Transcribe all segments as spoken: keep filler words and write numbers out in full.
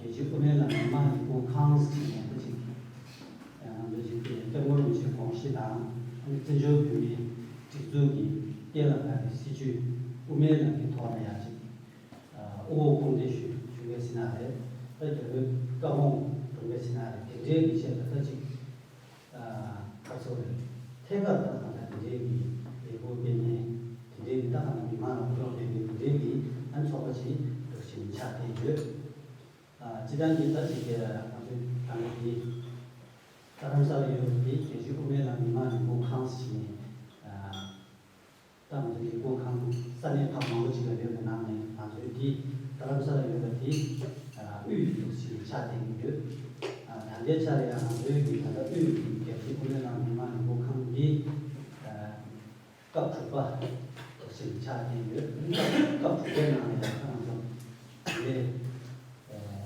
རྒྱལ་སྤྱི་དབུ་མའི་ལམ་མི་མང་ལས་ཁུངས་ཁང་ཟེར་ནས་ད་ཅིག་ང་ཚོ་ཅིག་སྐྱབས་མགོན་རིན་པོ་ཆེའི་དགོངས་གཞི་དང་ཨ་ནི་བཙན་བྱོལ་བོད་མིའི་སྒྲིག་འཛུགས་ཀྱི་གཏན་ལ་ཕབ་པའི་སྲིད་བྱུས་དབུ་མའི་ལམ་གྱི་ཐོག་ནས་ཡང་ཅིག་དབུ་འོག་དཔུང་སྡེ་ཞུ་ཞུ་མཁན་ཟེར་ན་རེད། ད་རྒྱ་བོད་བཀའ་དགོངས་སྒྲུབ་མཁན་ཟེར་ན་རེད། དེ་འདྲའི་གི་ཆེད་དུ་ད་ཅིག་ཁ་ཚོ་རེད། ཐད་ཀར་ད་གང་ལྟར་དེ་འདྲའི་གི་ལས་འགུལ་སྤེལ་མཁན་དེ་འདྲའི་གི་ད་གང་ལྟར་མི་མང་ལ་ངོ་སྤྲོད་སྤེལ་མཁན་དེ་འདྲའི་གི་ཨ་ཚོགས་པ་ཅིག་འདུག་བཞིན་ཆགས་བསྡད་ཡོད། སྤྱི་བཏང་གི་ད་ཅིག་ང་ཚོའི་ད་ལོ་འདི་རྡ་རམ་ས་ལ་ཡོད་པའི་རྒྱལ་སྤྱི་དབུ་མའི་ལམ་མི་མང་ལས་འགུལ་ཁང་ཟེར་ནས། ཏང་གི་ལས་འགུལ་ཁང་ས་གནས་ཁག་མང་པོ་ཅིག་ལ་ཡོད་པའི་ནང་ནས་ང་ཚོའི་འདི་རྡ་རམ་ས་ལ་ཡོད་པ་དེ་དབུས་ཀྱི་འདུག་ཞིག་ཆགས་བསྡད་ཀྱི་ཡོད། ད་ལྟའི་ཆར་ཡང་ང་ཚོའི་གི་ད་ལྟ་དབུས་ཀྱི་རྒྱལ་སྤྱིའི་དབུ་མའི་ལམ་མི་མང་ལས་འགུལ་ཁང་འདི་སྐབས་དྲུག་པ་འདུག་ཞིག་ཆགས་བསྡད་ཡོད། སྐབས་དྲུག་པའི་ནང་ནས་ཡང་ང་ཚོ་དེ་ནས་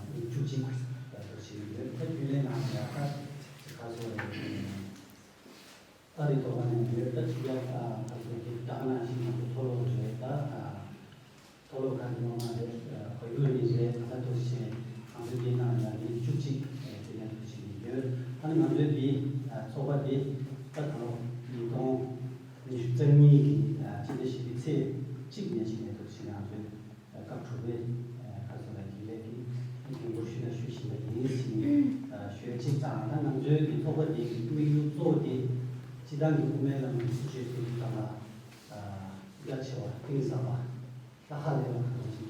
མི་བཅུ་གཅིག་འདུག་ཞིག་ཡོད། ད་རྒྱུན་ལས་ནང་ནས་ཡང་ད་ཅིག་ཁ་སོ་རེ། ཨ་རི་ཐོག་ནས་ཡོད། ད་ཅིག་ཡ་ད་ང་ཚོ་གི་ད་ནང་བཞིན་ང་ཚོ་མཐོ་སློབ་རེད། ད་མཐོ་སློབ་ཁང་གི་མི་མང་རེད། བར་ཡུལ་ནས་རེད། ད་ལྟ་འདུག་བྱས་ང་ཚོ་འདི་ནང་ལ་མི་བཅུ་གཅིག་དེ་ནས་འདུག་བྱས་ཡོད། ཨ་ནི་ང་ཚོའི་འདི་ཚོགས་པ་འདི་ད་ད་ལོ་ཉིས་སྟོང་ཉི་ཤུ་རྩ་གཉིས་ཀྱི་སྤྱི་ཟླ་བཞི་པའི་ཚེས་གཅིག་ནས་བྱས་ནས་འདུག་བྱས་ང་ཚོའི་སྐབས་དྲུག་པའི་ཁ་སང་ལ་རྒྱུན་ལས་ཀྱི་འགན་འཁུར་ཞུ་ཡ་ཞུ་བཞིན་པ་ཡིན་ཞེས་ཞུ་ཡ་གཅིག་དང་། ད་ང་ཚོའི་གི་ཚོགས་པ་འདིའི་དམིགས་ཡུལ་གཙོ་བོ་དེ་སྤྱི་བཏང་གི་དབུ་མའི་ལམ་གྱི་སྲིད་བྱུས་དེ་ཙམ་ལ་རྒྱ་ཆེ་བ་གཏིང་ཟབ་པ་ལྷག་ཧ་ལས་པ་གང་ཞིག་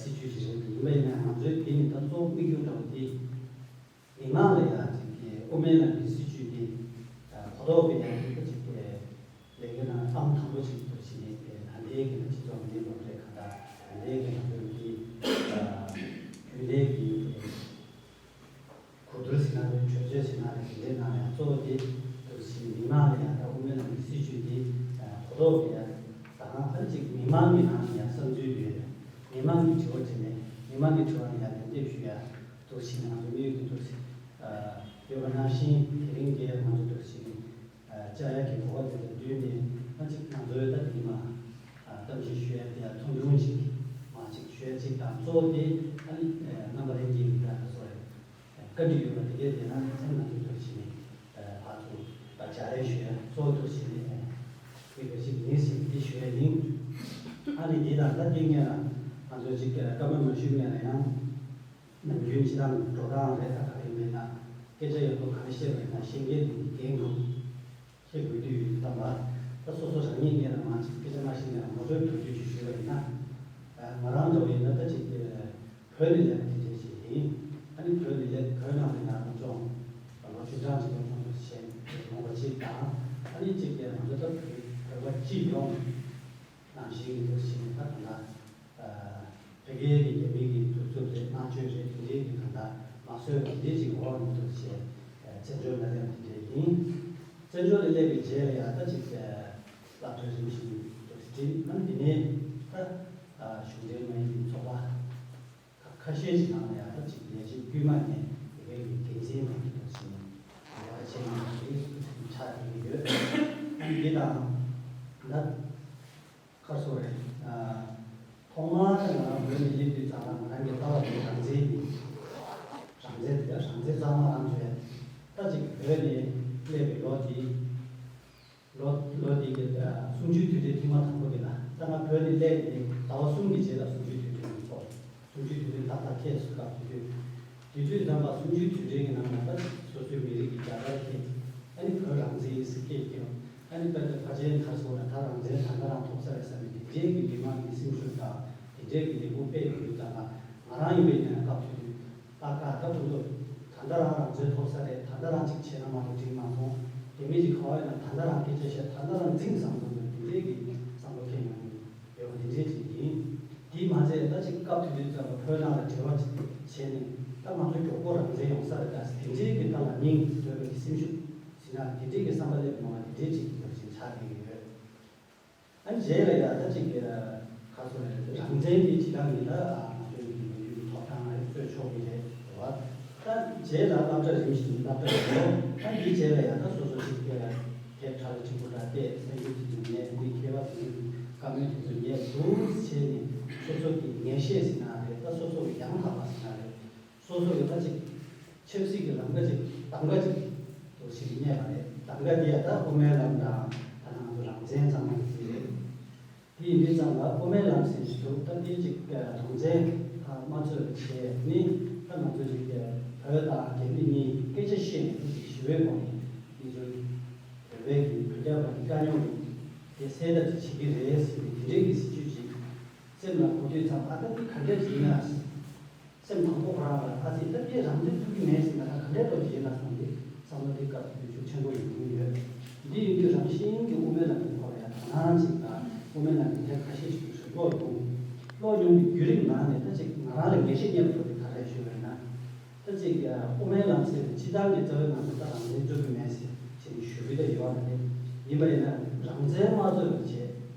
སྲིད་བྱུས་ཤིག་རེད། ཡིན་པ་ཡིན་ན་ང་ཚོའི་དེ་ནི་ད་གཙོ་བོ་དམིགས་ཡུལ་འདྲ་བོ་དེ། མི་མང་ལ་ཡང་ཅིག་གི་དབུ་མའི་ལམ་གྱི་སྲིད་བྱུས་འདི་གོ་རྟོགས་སྤེལ་ཡག་གི་ཅིག་གི་ལས་འགན་ནང་ཨང་དང་པོ་ཅིག་ཏུ་བྱས་ནས་ད་ལྟའི་གི་སྤྱི་ཚོགས་ནས་ལོ་རེ་གང་ལྟར་ད་ལྟའི་གི་ང་ཚོའི་གི་རྒྱུན་ལས་ཀྱི་གོ་བསྡུར་ཟེར་ན་རེད། གྲོས་ཆོད་ཟེར་ན་རེད། དེ་འདྲའི་ནང་ཡང་གཙོ་བོ་དེ་ཏུ་བྱས་མི་མང་ལ་ཡང་ད་དབུ་མའི་ལམ་གྱི་སྲིད་བྱུས་འདི་གོ་རྟོགས་སྤེལ་ཡག་དང་ཨ་ཅིག་མི་མང་གི་ནང་ནས་ཡང་བསམ་ཚུལ་ཡོད། མི་མང་གི་དྲི་བ་དྲིས་ནས་མི་མང་གི་དྲི་བ་ལ་ཡང་ལན་འདེབས་ཞུ་ཡག་འདུག་ཕྱིན་ང་ཚོ་དམིགས་ཡུལ་དེ་འདུག་ཡོད་པ་ནང་བཞིན་དེ་རིང་འདིར་ང་ཚོ་འདུག་ཕྱིན་བཅར་ཡག་གི་གོ་སྐབས་དེ་ལ་བསྟུན་ནས་ཨ་ཅིག་ང་ཚོའི་ད་དེ་མ་གཏམ་བཤད་ཞུ་ཡག་དེ་ཡང་ཐུང་ཐུང་ཅིག་མ་ཅིག་ཞུ་ཡག་ཅིག་དང་། གཙོ་བོ་དེ་ཨ་ནི་རྣམ་པ་ལྷན་རྒྱས་ཀྱི་ད་ག་སོ་རེད། བཀའ་འདྲི་ཡོད་པ་དེ་གའི་དེ་ན་ཚང་ང་ཚོ་འདུག་ཕྱིན་ནས་ཕར་ཚུར་བཅར་ཡག་ཞུ་ཡག་གཙོ་བོ་འདུག་ཕྱིན་ནས་དེ་ག་ཅིག་ཡིན་ཟེར་དེ་ཞུ་ཡག་ཡིན། ཨ་ནི་འདི་དང་ད་དེ་སྔོན་ལ་ང་ཚོ་ཅིག་བཀའ་མོལ་མ་ཞུས་སྔོན་ལ་ཡང་། ནམ་རྒྱུན་སྤྱི་བཏང་འགྲོ་སྟངས་རེད། ད་ག་རེ་མེད་ན་སྐད་ཆ་ཡག་པོ་ག་རེ་བཤད་པ་ཡིན་ན་ཤེས་མཁན་དེ་འགན་འཁུར་ཤེས་དགོས་དུས་ཡོད་དུས་ཙམ་པ། ད་སོ་སོ་རང་ཉིད་ངོས་ནས་མ་ཅིག་སྐད་ཆ་མ་ཤེས་ན་ངོ་སྤྲོད་དུ་དུས་ཅིག་ཞུས་པ་ཡིན་ན། ང་རང་འདྲ་བོ་ཡིན་ན་ད་ཅིག་བོད་ནས་སླེབས་པ་དེ་འདྲས་ཤིག་ཡིན། ཨ་ནི་བོད་ནས་སླེབས་བོད་ནང་ལ་ཡང་སློབ་སྦྱོང་ལོ་བཅུ་གྲངས་ཅིག་སློབ་སྦྱོང་བྱས་ཡོང་བ་ཅིག་དང་། ཨ་ནི་ཅིག་ང་ཚོ་ད་བོད་པ་སྤྱི་ཡོངས་ནང་བཞིན་གྱི་འདུག་ཞེས་ད་གང་ལྟར། བོད་སྐད་ཀྱི་རྒྱ་མི་གི་གདུག་རྩུབ་རེད། མནར་གཅོད་རེད། དེ་འདྲའི་གི་གང་ལྟར་མ་བཟོད་པ་དེ་འདྲའི་ཅིག་འོག་ནས་འདུག་ཞེས་བཙན་བྱོལ་ནང་ལ་དེ་འདྲའི་ཡིན། བཙན་བྱོལ་ལ་སླེབས་པའི་རྗེས་ལ་ཡང་ད་ཅིག་སློབ་གྲྭ་རིམ་བཞིན་འདུག་སེ་འགྲིམ། ཨ་ནི་དེ་ནས་ད་གཞུང་འབྲེལ་མ་ཡིན་པའི་ཚོགས་པ་ཁ་ཁ་ཤས་ཤིག་ནང་ལ་ཡང་ད་ཅིག་ལས་བྱེད་དཀྱུས་མ་ནས་དེ་གའི་གི་འགན་འཛིན་མ་ཡིན་འདུག་ཞེས་ལས་ཀ་བྱེད་མཁན་དེ་ཆགས་བསྡད་ཀྱི་ཡོད། ཨ་ནི་འདི་དང་ད། ཁ་སོ་རེད། ཐོག་མར་ང་རང་བོད་ནས་སླེབས་དུས་ཙམ་ལ་ང་རང་གི་ལྟ་བ་དེ་རང་བཙན་ཡིན། རང་བཙན་དེ་རང་བཙན་གཙང་མ་རང་བཙན། ད་ཅིག་བོད་ནས་སླེབས་པའི་ལོ་དེ། ལོ་ལོ་དེ་གི་གསུམ་བཅུའི་དུས་དྲན་ཐེངས་མ་དང་པོ་དེ་ལ་ད་ང་བོད་ནས་སླེབས་ནས་ཟླ་བ་གསུམ་གྱི་རྗེས་ལ་གསུམ་བཅུའི་དུས་དྲན་ཚོགས། གསུམ་བཅུའི་དུས་དྲན་ཏག་ཏག་འཁེལ་སོང་། སྐབས་དེ་དུས། དེ་དུས་ཙམ་པ་གསུམ་བཅུའི་དུས་དྲན་གྱི་ནང་ལ་ད་སོ་སོའི་མི་རིགས་ཀྱི་རྒྱལ་དར་འཁྱེར། ཨ་ནི་བོད་རང་བཙན་ཡིན་ཟེར་སྐད་རྒྱབ། ཨ་ནི་དཔེར་ན་ཕལ་ཆེར་ག་རེ་ཟེར་དགོས་རེད། ད་རང་བཙན་ད་ལྟ་རང་ཐོབ་ས་རེད་བསམ་ནས་དེ་འདྲའི་གི་མི་མང་གི་སེམས་ཤུགས་དང་དེ་འདྲའི་གི་ལས་འགུལ་སྤེལ་ཡོང་དུས་ཙམ་པ་ང་རང་ཡིན་པའི་ནས་སྐབས་དེ་དུས་ད་ག་ད་ཁོ་ཚོ་ད་ལྟ་རང་རང་བཙན་ཐོབ་ས་རེད། ད་ལྟ་རང་ཅིག་བྱས་ན་མ་གཏོགས་འགྲིག་མ་སོང་། དེ་མིན་ཅིག་ག་བ་ཡིན་ན་ད་ལྟ་རང་སྐད་ཆ་བཤད། ད་ལྟ་རང་འཛིང་བསམ་བསམ་དེ་འདྲའི་གི་བསམ་བློ་འཁྱེར་ཡོང་གི་ཡོད་པ་དེ་འདྲའི་ཅིག་ཡིན། དེས་མ་ཚད་ད་ཅིག་སྐབས་དེ་དུས་ཙམ་པ་བོད་ནང་ལ་འབྲེལ་བ་ཅིག་བྱས་ནས་ད་ང་ཚོ་མགྱོགས་པོ་རང་བཙན་ཡོང་ས་རེད། ད་དེ་འདྲའི་གི་ད་ལ་མིང་འདོད་པའི་གི་སེམས་ཤུགས་ཟེར་ན་དེ་འདྲའི་གི་བསམ་པ་སླེབས་མྱོང་བ་དེ་འདྲའི་ཅིག་གི་ཡོད་ཅིག་ཆགས་བསྡད་ཀྱི་ཡོད། ཨ་ནི་རྗེས་ལ་ཡང་ད་ཅིག་ག་ཚོད་རེད། རང་བཙན་དེ་སྤྱི་བཏང་ནི་ད་ང་ཚོའི་གི་ལོ་རྒྱུས་ཀྱི་ཐོབ་ཐང་རེད། རྩོད་ཆོག་གི་རེད་བ། ད་རྗེས་ལ་སློབ་གྲྭ་རིམ་བཞིན་སློབ་གྲྭ་འགྲོ། ཨ་འདིའི་རྗེས་ལ་ཡང་ད་སོ་སོ་ཅིག་དེབ་ཕྲ་ལ་ཕྲན་བུ་འདྲ་བལྟས། གསར་འགྱུར་དེ་ཚོ་ཉན། མི་མཁས་པ་དེ་ཚོའི་བཀའ་མོལ་དེ་ཚོ་ཉན། འདུག་བྱས་ནས་སོ་སོ་གི་ངེས་ཤེས་ཟེར་ན་རེད། ད་སོ་སོ་གི་ཡང་དག་པ་ཟེར་ན་རེད། ཅིག་ཆབ་སྲིད་ཀྱི་ལམ་ཁ་ཅིག་གདམ་ག་ཅིག་འདུག་ཞིག་རྙེད་པ་རེད། གདམ་ག་འདི་ཡང་ད་དབུ་མའི་ལམ་དང་ད་ནང་དུ་རང་བཙན་ཚང་མ་གི་རེད། དེ་ཡིན་དུས་ཙམ་ལ་དབུ་མའི་ལམ་ཟེར་ཞིག་འདུག་ད་དེ་ཅིག་དོན་ཚན་ཁག་མ་རྩོད་པ་བྱས་ནི་ད་ང་ཚོ་ཅིག་བོད་དང་རྒྱ་མི་གཉིས་སྐད་ཆ་བཤད་ནས་ཅིག་ཞི་བའི་སྒོ་ནས་དེ་ཚོ་བོད་པའི་གི་བོད་རྒྱ་བར་གྱི་དཀའ་རྙོག་དེ་སེལ་ཐབས་ཅིག་བྱེད་ཀྱི་རེད་ཟེར་ནས་དེ་འདྲའི་གི་སྲིད་ཇུས་ཅིག་སེམས་ལ་འཁོར་དུས་ཙམ་ཨ་ད་འདི་ག་འདྲ་ཅིག་ཡིན་ན། སེམས་དང་པོ་ཁོ་རང་ལ་ཨ་ཙི་སྟབས་ཀྱིས་རང་བཙན་ཐུབ་ཀྱི་མེད་ཟེར་ན་ད་ག་འདྲའི་ཐོག་ཅིག་ཡིན་ན་བསམ་སྟེ་བསམ་བློ་དེ་སྐབས་སུ་ཤུགས་ཆེན་པོ་ཡོང་གི་ཡོད། འདི་ཡིན་དུས་རང་བཞིན་གྱི་དབུ་མའི་ལམ་གྱི་ཐོག་ལ་ཡང་དོ་སྣང་ཅིག་དང་དབུ་མའི་ལམ་གྱི་ཐད་ཁ་ཤས་ཤིག་ཏུ་ཀློག་ཡོང་། ཀློག་ཡོང་བའི་བརྒྱུད་རིམ་ནང་ནས་ད་ཅིག་ང་རང་ལ་ངེས་ཤེས་རྙེད་པ་ཐོག་ཏུ་ག་རེ་ཞུས་པ་ཡིན་ན། ད་ཅིག་དབུ་མའི་ལམ་ཟེར་ཏེ་སྤྱི་བཏང་གི་རྩ་བའི་ང་ཚོ་ད་རང་བཙན་རྩོད་ཀྱི་མེད་ཟེར་བྱས་ནས་ཞུ་གི་ད་ཡོད་རེད་དེ། ཡིན་པ་ཡིན་ན་རང་བཙན་མ་རྩོད་པ་བྱས།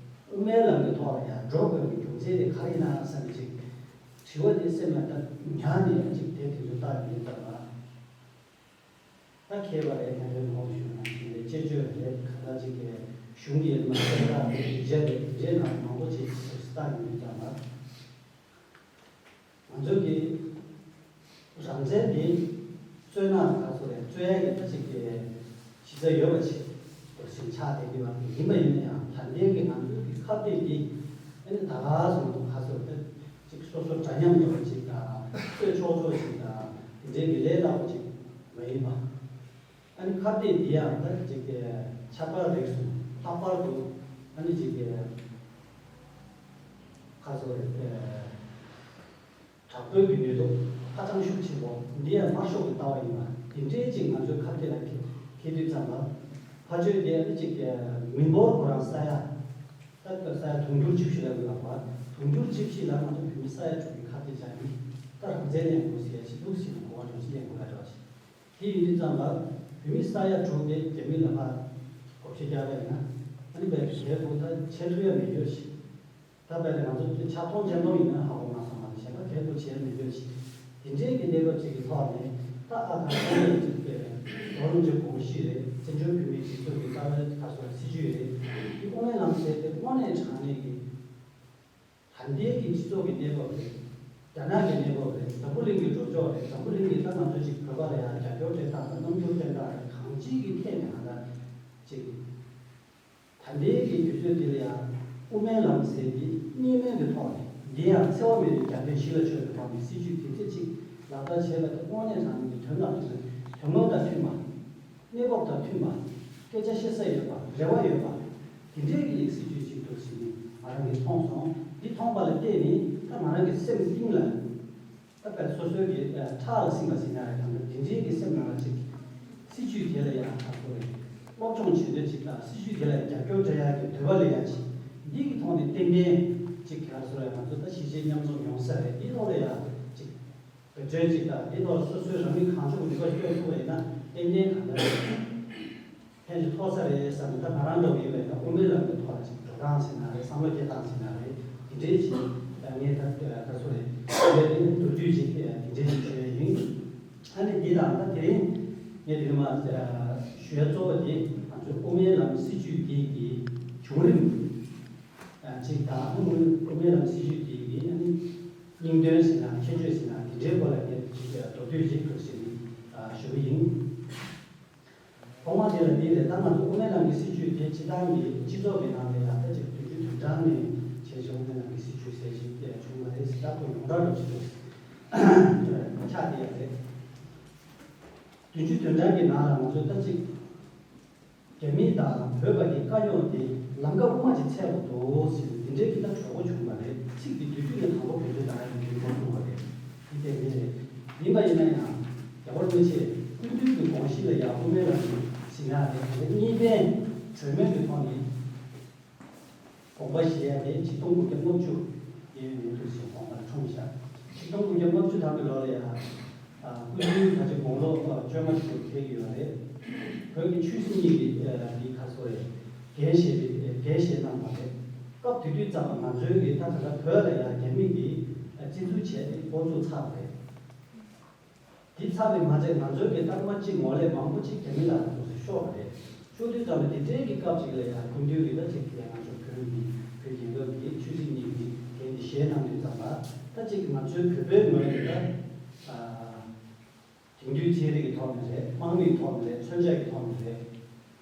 དབུ་མའི་ལམ་གྱི་ཐོག་ལ་ཡང་འགྲོ་དགོས་པའི་རྒྱུ་མཚན་དེ་ག་རེ་ཡིན་ན་བསམ་པའི་ཅིག་དྲི་བ་དེ་སེམས་ལ་ད་ཉར་ནས་ཅིག་དེ་དེ་ཚོ་བལྟ་ཡོང་དུས་ཙམ་ལ། ད་མཁས་པ་རེད་ད་རེད་མང་པོ་ཞུ་ན་དེ་འདྲའི་དཔྱད་བརྗོད་རེད་ག་ད་ཅིག་གི་གཞུང་གི་མ་ཚད་ད་དེ་རྗེས་དེ་རྗེས་ནང་མང་པོ་ཅིག་བལྟ་ཡོང་དུས་ཙམ་ལ། ང་ཚོ་གི་རང་བཙན་འདི་རྩོད་ན་ག་ཚོད་རེད། རྩོད་ཡ་གི་ད་ཅིག་གི་གཞི་རྩ་ཡོད་པ་ཅིག་འདུག་ཞིག་ཆགས་བསྡད་ཀྱི་བ་ཡིན་པ་ཡིན་ན་ཡང་ད་ལྟའི་གི་ང་ཚོའི་གི་ཁ་གཏད་འདི་ཨ་ནི་ད་ག་སོང་དུ་ག་ཚོད་རེད། ཅིག་སོ་སོ་འདྲ་མཉམ་ཡོད་པ་ཅིག་དང་རྩོད་ཆོག་ཆོག་ཅིག་དང་དེ་འདྲའི་གི་ལས་སླ་པོ་ཅིག་མ་ཡིན་པ། ཨ་ནི་ཁ་གཏད་འདི་ཡང་ད་ཅིག་གི་ཆབ་དཔལ་རིགས་སུ་ལྷག་པར་དུ་ཨ་ནི་ཅིག་གི་ག་ཚོད་རེད། དྲག་པོའི་གི་ནུས་སྟོབས་ཧ་ཅང་ཤུགས་ཆེན་པོ་འདི་ཡང་དམར་ཤོག་གི་ལྟ་བ་ཡིན་པ་དེ་འདྲའི་ཅིག་ང་ཚོའི་ཁ་གཏད་ལ་འཁེལ་འཁེལ་དུས་ཙམ་ལ་ཕ་ཆོས་དེ་ཨ་ནི་ཅིག་མི་འབོར་ཁོ་རང་ས་ཡ་ད་ས་ཡ་དུང་ཕྱུར་བཅུ་བཞི་ལ་དགོས་ལ་བ་དུང་ཕྱུར་བཅུ་བཞི་ལ་ང་ཚོ་བོད་མི་ས་ཡ་དྲུག་གི་ཁ་གཏད་བཅག་ནི་ད་རང་བཙན་ལེན་དགོས་ཟེར་ཡ་ཞིག་འདུག་ཟེར་ན་གོ་བ་འགྲོ་ཞིག་ལེན་དགོས་ལ་འགྲོ་ཞིག་དེ་ཡིན་དུས་ཙམ་ལ་བོད་མི་ས་ཡ་དྲུག་དེ་རྒྱ་མི་ལ་ཕར་བགོ་བཤའ་རྒྱག་པ་ཡིན་ན་ཨ་ནི་བས་གལ་ཐོག་ད་བྱེད་ཐུབ་ཡ་མེད་རྒྱུ་ཞིག་ད་བས་ང་ཚོ་དེ་ཆགས་མཐོང་ཅན་མཐོང་ཡིན་ན་ཧ་གོ་མ་སོང་བ་གཞན་པ་གལ་ཐོག་བྱེད་ཡ་མེད་རྒྱུ་ཞིག་དེ་འདྲའི་གི་གནས་བབ་ཅིག་གི་ཐོག་ནས་ད་ཨ་ཁ་ཁ་ནས་ཅིག་པའི་རྡོ་རིང་གི་དགོངས་གཞི་རེད། བཙན་བྱོལ་བོད་མིའི་སྒྲིག་འཛུགས་ཀྱི་ལྟ་བའི་ཁ་སོ་སྲིད་ཇུས་རེད། དེ་དབུ་མའི་ལམ་ཟེར་དེ་དངོས་གནས་དྲང་གནས་ཀྱི། ད་ལྟའི་གི་སྤྱི་ཚོགས་ཀྱི་གནས་བབ་རེད། རྒྱ་ནག་གི་གནས་བབ་རེད། འཛམ་བུ་གླིང་གི་འགྲོ་ཕྱོགས་རེད། འཛམ་བུ་གླིང་གི་ད་ང་ཚོ་ཅིག་བོད་པ་ལ་ཡང་རྒྱབ་སྐྱོར་སྤྲད་སྟངས་དང་རྣམ་འགྱུར་སྟོན་སྟངས་རེད། གང་ཅིའི་གི་ཐད་ནས་ང་ཚོ་ཅིག་ད་ལྟའི་གི་དུས་ཚོད་འདི་ལ་ཡང་དབུ་མའི་ལམ་ཟེར་འདི་གཉིས་སྨན་གྱི་ཐོག་ནས་འདི་ཡང་འཚེ་བ་མེད་པའི་རྒྱབ་རྟེན་གཞི་ལ་བཅོལ་བའི་ཐོག་ནས་སྲིད་ཇུས་དེ་ཚེ་གཅིག་ལག་བསྟར་བྱས་པ་དེ་དངོས་གནས་དྲང་གནས་ཀྱི་དོན་དང་མཐུན་པའི་དོན་དངོས་དང་མཐུན་པ། གནས་བབ་དང་མཐུན་པ། སྐད་ཆ་བཤད་ས་ཡོད་པ། རེ་བ་ཡོད་པ། དེ་འདྲའི་གི་སྲིད་ཇུས་ཅིག་འདུག་ཟེར་ནས་ང་རང་གིས་མཐོང་སོང་། འདི་མཐོང་པ་ལ་བརྟེན་ནས་ད་ང་རང་གི་སེམས་གཏིང་ལ་ད་བས་སོ་སོའི་གི་ཁྲག་ལ་སིམ་པ་ཟེར་ན་རེད། ད་ལྟ་དེ་འདྲའི་གི་སེམས་ནང་ལ་ཅིག་སྲིད་ཇུས་དེ་ལ་ཡང་ཁ་ཐོར་རེད། སློབ་སྦྱོང་བྱེད་འདོད་ཅིག་དང་སྲིད་ཇུས་དེ་ལ་རྒྱབ་སྐྱོར་སྤྲད་ཡག་གི་འདོད་པ་ལ་ཡང་ཅིག་འདི་གི་ཐོག་ནས་ཏན་ཏན་ཅིག་ག་རེ་ཟེར་རེད། ང་ཚོ་ད་གཞིས་བྱེས་མཉམ་འཛོམས་ཡོང་ས་རེད། འདི་ཐོག་ལ་ཡང་ཅིག་བེད་སྤྱོད་ཅིག་དང་། འདི་ཐོག་སོ་སོའི་རང་ཉིད་གང་ལྕོགས་ནུས་པ་སྤྱོད་ཐུབ་པ་ཡིན་ན་ཏན་ཏན་གང་ལྟར་ཕན་ཅིག་ཐོགས་ས་རེད་བསམ་ནས། ད་ང་རང་འདྲ་བོ་ཡིན་པ་ཡིན་ན་དབུ་མའི་ལམ་གྱི་ཐོག་ལ་ཅིག་འགྲོ་སྟངས་ཟེར་ན་རེད། བསམ་བློ་སྐྱེ་སྟངས་ཟེར་ན་རེད། དེ་འདྲའི་ཅིག་ངས་ད་ད་སོ་རེད་ཡོད་དེ་མདོར་བསྡུས་ཅིག་དེ་འདྲའི་ཅིག་བྱས་ཡིན། ཨ་ནི་འདི་དང་ད་དེ་རིང་ངས་དེ་རིང་མ་ཞུ་ཡ་གཙོ་བོ་དེ་ང་ཚོའི་དབུ་མའི་ལམ་སྲིད་བྱུས་འདི་གི་བྱུང་རིམ་ཅིག་དང་། དབུ་མའི་ལམ་སྲིད་བྱུས་འདི་གི་ཨ་ནི་སྙིང་དོན་ཟེར་ན་ཁྱད་ཆོས་ཟེར་ན་དེ་འདྲའི་སྐོར་ལ་ངས་ཅིག་མདོར་བསྡུས་ཅིག་ཞུ་ཞུ་གི་ཡིན། ཐོག་མ་དེ་ལ་འདི་རེད། ད་ང་ཚོ་དབུ་མའི་ལམ་གྱི་སྲིད་བྱུས་དེ་སྤྱི་བཏང་གི་སྤྱི་ཚོགས་ཀྱི་ནང་ལ་ཡང་ད་ཅིག་དུས་རྒྱུན་དུམ་གྲངས་ནས་བྱས་བྱས་དབུ་མའི་ལམ་གྱི་སྲིད་བྱུས་ཟེར་ཞིག་བྱུང་བ་རེད་ཟེར། ད་ཁོ་ཡོངས་གྲགས་འགྲོ་བཞིན་དུ་ཆགས་བསྡད་ཡོད་རེད། དུས་རྒྱུན་དུམ་གྲངས་ཀྱི་ནང་ལ་ང་ཚོས་ད་ཅིག་རྒྱ་མི་དང་བོད་བར་གྱི་དཀའ་རྙོག་དེ་ལམ་ཁ་དབུ་མ་ཅིག་འཚོལ་དགོས་འདུག་ཟེར་ནས་འདི་འདྲའི་གི་ད་གྲོས་འགོ་བྱུང་བ་རེད། ཚིག་འདི་དུས་རྒྱུན་ནས་དང་པོ་བེད་སྤྱོད་གཏོང་ཡ་གི་གྲོས་འགོ་བྱུང་བ་རེད། འདི་གཏན་འཁེལ་རེད། ཡིན་པ་ཡིན་ན་ཡང་རྒྱལ་བ་རིན་པོ་ཆེ་སྐུ་མདུན་གྱི་དགོངས་གཞི་ལ་ཡང་དབུ་མའི་ལམ་ཟེར་ན་རེད། ད་གཉིས་ཕན་གྲོས་མོལ་གྱི་ཐོག་ནས་དགོངས་པ་བཞེས་ཡ་དེ་ཆིག་སྟོང་དགུ་བརྒྱ་ལྔ་བཅུ་ཡས་མས་འདུག་ཟེར་དགོངས་པ་འཁྲུངས་བཞག་ཆིག་སྟོང་དགུ་བརྒྱ་ལྔ་བཅུ་དང་པོའི་ལོ་ལ་ཡང་སྐུ་མདུན་ད་ཆ་དགུང་ལོ་བཅོ་ལྔ་ཞིག་ཏུ་ཕེབས་ཡོད་རེད། བོད་ཀྱི་ཆོས་སྲིད་གཉིས་ཀྱི་འདི་ཁ་སོ་རེད། འགན་བཞེས་པའི་འགན་བཞེས་གནང་བ་རེད། སྐབས་དེ་དུས་ཙམ་པ་ང་ཚོའི་གི་ད་ག་ད་བོད་ལ་ཡང་རྒྱ་མི་གིས་བཙན་འཛུལ་བྱས་ཏེ་འགོ་བཙུགས་ཚར་བ་རེད། དེ་ཚར་བས་མ་ཚད་ང་ཚོའི་གི་ད་སྐར་མ་གཅིག་ངོ་ལས་མང་པོ་ཅིག་རྒྱ་མི་ལ་ང་ཚོ་ཤོར་བ་རེད། ཤོར་དུས་ཙམ་པ་དེ་འདྲའི་གི་སྐབས་ཅིག་ལ་ཡང་སྐུ་མདུན་གྱིས་ད་ཅིག་ཡང་ང་ཚོ་བོད་མི་བོད་རྒྱལ་ཁབ་ཀྱི་ཆོས་སྲིད་གཉིས་ཀྱི་འགན་དེ་བཞེས་གནང་དུས་ཙམ་པ་ད་ཅིག་ང་ཚོའི་བོད་པའི་ངོས་ནས་ད། དམག་མིའི་ཐོག་ནས་རེད། མཚོན་ཆ་གི་ཐོག་ནས་རེད།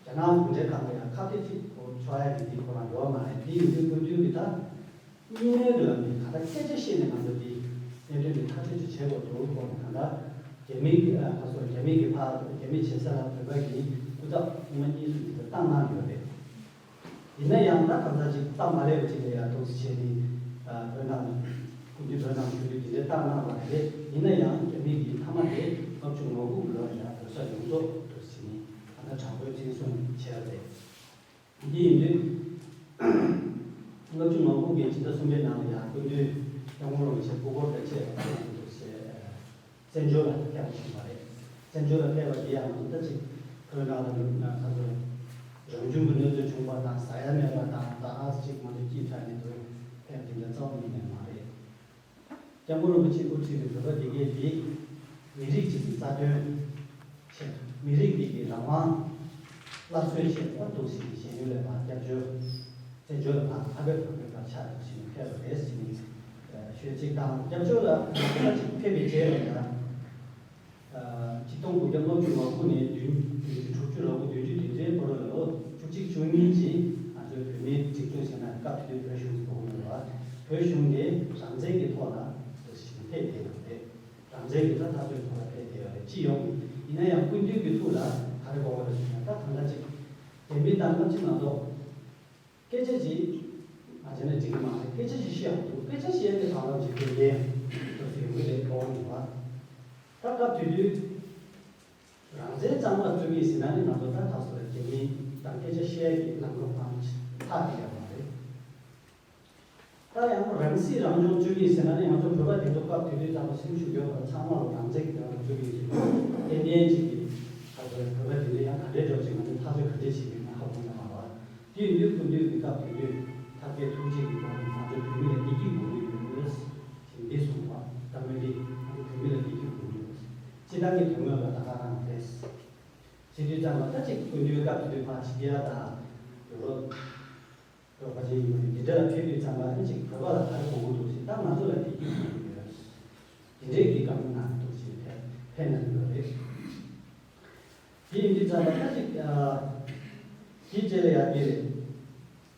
རྒྱ་ནག་གུང་ཁྲན་ཏང་གི་ཡང་ཁ་གཏད་གཅིག་གོ་ཆོག་ཡ་གི་དེ་ཁོ་རང་ཡོད་མ་རེད། དེ་ཡིན་དུས་སྐུ་མདུན་གྱི་ད་གཉིས་སྨན་གྱི་ལམ་ནས་ག་ད་སྐད་ཆ་བཤད་ནས་ང་ཚོ་དེ་གནད་དོན་དེ་ཐག་གཅོད་ཅིག་བྱེད་དགོས་འདུག་གོ་ནས་གང་ལྟར་རྒྱ་མི་གི་ཨ་ཁ་སོ་རྒྱ་མི་གི་ཕ་རྒྱ་མི་བྱེད་ས་ལ་བོད་པ་གི་སྐུ་ཚབ་ཉི་མ་གཉིས་སུ་དེ་ཚོ་བཏང་གནང་ཡོད་རེད། ཡིན་ན་ཡང་ད་གང་ཟག་ཅིག་སྟབས་མ་ལེགས་པ་ཅིག་ལ་ཡང་འདུག་སེ་བྱས་ནས་བོད་ནང་སྐུ་མདུན་བོད་ནང་བཞུགས་དུས་དེ་འདྲའི་བཏང་གནང་བ་རེད། ཡིན་ན་ཡང་རྒྱ་མི་གི་མཐའ་མ་དེ་ལྔ་བཅུ་ང་དགུ་ལོར་ཡང་བོད་ས་ཡོངས་རྫོགས་འདུག་སེ་བྱས་ནས་ད་ལྟ་དྲག་པོའི་བཙན་བཟུང་བྱས་པ་རེད། འདི་ཡིན་དུས། ལྔ་བཅུ་ང་དགུ་གི་ཕྱི་ཟླ་གསུམ་པའི་ནང་ལ་ཡང་སྐུ་མདུན་སྐྱབས་མགོན་རིན་པོ་ཆེ་སྐུ་འཁོར་དང་བཅས་པ་ཁོང་ཚོ་ཞེས་བཙན་བྱོལ་ལ་ཕེབས་པ་བྱུང་བ་རེད། བཙན་བྱོལ་ལ་ཕེབས་པ་འདི་ཡང་ད་ཅིག་བོད་ནང་ལ་ལུགས་ན་ཁ་ཚོ་རང་བྱུང་གི་གནོད་འཚེ་བྱུང་བ་དང་ཟ་ཡ་མེད་པ་དང་ད་ཨ་ཅིག་ང་ཚོ་སྐྱིད་ཚར་ནས་འདུག་ཕེབས་དེ་འདྲ་རྩ་བ་ཉིད་ནས་མ་རེད། སྐྱབས་མགོན་རིན་པོ་ཆེ་དབུ་ཁྲིད་པའི་བོད་པ་སྡེ་དགེ་འདི་མི་རིགས་གཅིག་གི་རྩ་དོན་ཆེད། མི་རིགས་འདི་གི་རང་དབང་སླར་གསོའི་ཆེད་དུ་འདུག་སེ་གཞན་ཡུལ་ལས་ཕར་སྐྱབས་བཅོལ་བཙན་བྱོལ་ལ་ཕར་ཕ་བོད་བོད་པའི་བར་ཆད་འདུག་སེ་ཕེབས་པ་རེད་ཟེར་ནས་ཤོད་ཅིག་དང་སྐྱབས་བཅོལ་ལ་ཕར་ཅིག་ཕེབས་པའི་རྗེས་ལ་ཡང་། ཆིག་སྟོང་དགུ་བརྒྱ་ལྔ་བཅུ་ང་དགུ་ནས་བདུན་དྲུག་ཅུ་ལོ་དགུ་བདུན་ཅུ་དེ་ཚོའི་བར་ལ་ལོ་བཅུ་གཅིག་བཅུ་གཉིས་ཀྱི་ང་ཚོའི་བོད་མིའི་སྒྲིག་འཛུགས་ཟེར་ན་སྐབས་དེ་དུས་བོད་གཞུང་ཟེར་གོ་གི་མ་རེད་བ། བོད་གཞུང་གིས་རང་བཙན་གྱི་ཐོག་ལ་འདུག་སེ་ཕེབས་བསྡད་ཡོད་རེད། རང་བཙན་གྱི་ཐོག་འཐབ་རྩོད་ཐོག་ལ་ཕེབས་བསྡད་ཡོད་རེད། སྤྱི་ཡོངས་ཀྱི་ཡིན་ན་ཡང་སྐུ་མདུན་གྱི་ཐུགས་ལ་ག་རེ་དགོངས་པ་རེད་ཟེར་ན་ད་གང་འདྲ་ཅིག་རྒྱ་མི་དང་སྔ་ཕྱི་མ་གཏོགས། སྐད་ཆ་ཅིག་མ་བྱས་ན་འགྲིག་གི་མ་རེད། སྐད་ཆ་ཞིག་བཤད་དགོས་འདུག་སྐད་ཆ་བཤད་ནས་གང་ལ་འཇིག་རྟེན་ལྡན་དུ་ཟེར་གྱི་རེད་གོ་ནས་བ། ད་སྐབས་དེ་དུས་རང་བཙན་གཙང་མ་བཙུགས་ཡིན་ཟེར་ན་ནི་ང་ཚོ་ད་ད་སོ་རེད་རྒྱ་མི་དང་སྐད་ཆ་བཤད་ཀྱི་ལམ་ལུགས་ཁང་ཐག་དེ་ཡོད་མ་རེད། ད་ཡང་རང་སྲིད་རང་སྐྱོང་བཙུགས་ཡིན་ཟེར་ན་ནི་ང་ཚོ་བོད་པ་དེ་ཚོ་སྐབས་དེ་དུས་ཙམ་པ་སེམས་ཤུགས་ཡོད་པ་ཚང་མ་ལ་རང་བཙན་གྱི་དོན་ལ་བཙུགས་ཡིན་ཟེར་ཏན་ཏན་ཅིག་གི་ད་སོ་རེད་བོད་པ་དེ་ཚོ་ཡང་ག་འདྲའི་འགྲོ་ཅིག་ང་ཚོ་ཐག་གཅོད་ག་འདྲས་བྱེད་དགོས་ན་ཧ་གོ་ཡོད་མ་རེད་བ། དེ་ཡིན་དུས་སྐུ་མདུན་གྱི་སྐབས་དེ་དུས་ཐབས་མཁས་ཐུགས་རྗེ་གི་སྒོ་ནས་ང་ཚོ་བོད་མི་ལ་བདེ་སྐྱིད་དགོས་ཀྱི་ཡོད་ཞེས་འདི་གསུངས་པ་ལྟ་མོས་འདི་ང་ཚོ་བོད་མི་ལ་བདེ་སྐྱིད་དགོས་ཀྱི་ཡོད། སྤྱི་བཏང་གི་དོན་དངོས་ལ་ད་ག་རང་རེད། བྱེད་དུས་ཙམ་པ་ད་ཅིག་སྐུ་མདུན་སྐབས་དེ་དུས་ཕར་ཕྱི་རྒྱལ་དང་ཡོ་རོབ་བོད་པ་ཅིག་ཡིན་པ་འདི་འདྲ་ལ་ཕེབས་དུས་ཙམ་པ་ཨ་ཅིག་བོད་པ་ལ་ག་རེ་དགོས་ཀྱི་འདུག་ཟེར་ད་ང་ཚོ་ལ་བདེ་སྐྱིད་དགོས་ཀྱི་ཡོད། འདི་འདྲའི་གི་བཀའ་མོལ་གནང་འདུག་ཟེར་ཕེབས་ཕེབས་གནང་གི་ཡོད་རེད། དེ་ཡིན་དུས་ཙམ་པ་ད་ཅིག་ཨ་དེའི་རྗེས་ལ་ཡར་དེ་རེད།